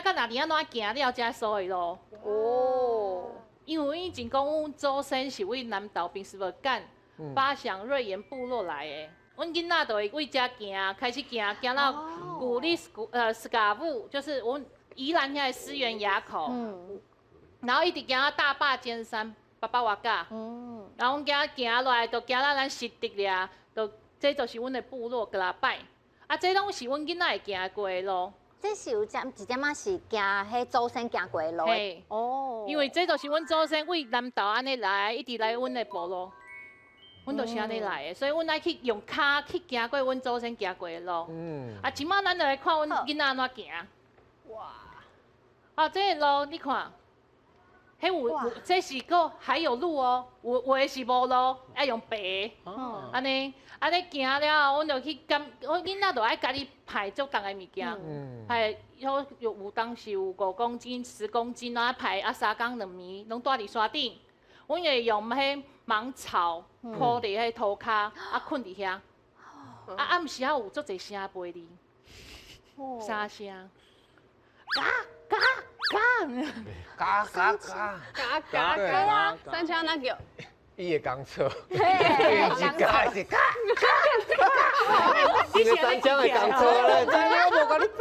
行到哪里按怎行了才所的路。因为阮以前講，阮祖先是為南投平斯伯干巴享瑞岩部落來的。阮囡仔就會為遮行，開始行，行到古里斯古斯卡布，就是阮宜蘭遐的思源埡口，然後一直行到大霸尖山巴巴瓦嘎，然後阮行行落來，就行到咱實地了，就這就是阮的部落格拉拜。啊，這攏是阮囡仔會行過的路。這是有點一點仔是行彼祖先行過的路的。嘿。因為這就是阮祖先為南投按呢來，一直來阮的部落，阮就是按呢來的，所以阮愛去用跤去行過阮祖先行過的路。啊，這擺咱就來看阮囡仔按怎行。哇！啊，這个路你看，彼有有，這是閣還有路哦，有有的是無路，愛用爬的。按呢，按呢行了後，阮就去感，阮囡仔就愛家己排足重的物件，排有有當時有5公斤、10公斤，啊排啊三工兩暝，攏蹛佇山頂。阮會用彼芒草鋪佇彼塗跤，啊睏佇遐。啊暗時仔有足濟聲飛哩，沙聲，嘎嘎嘎，嘎嘎嘎，嘎嘎嘎，三槍那叫。伊會講錯，嘿，一直嘎一直嘎，你三槍會講錯咧，真的我無共你騙。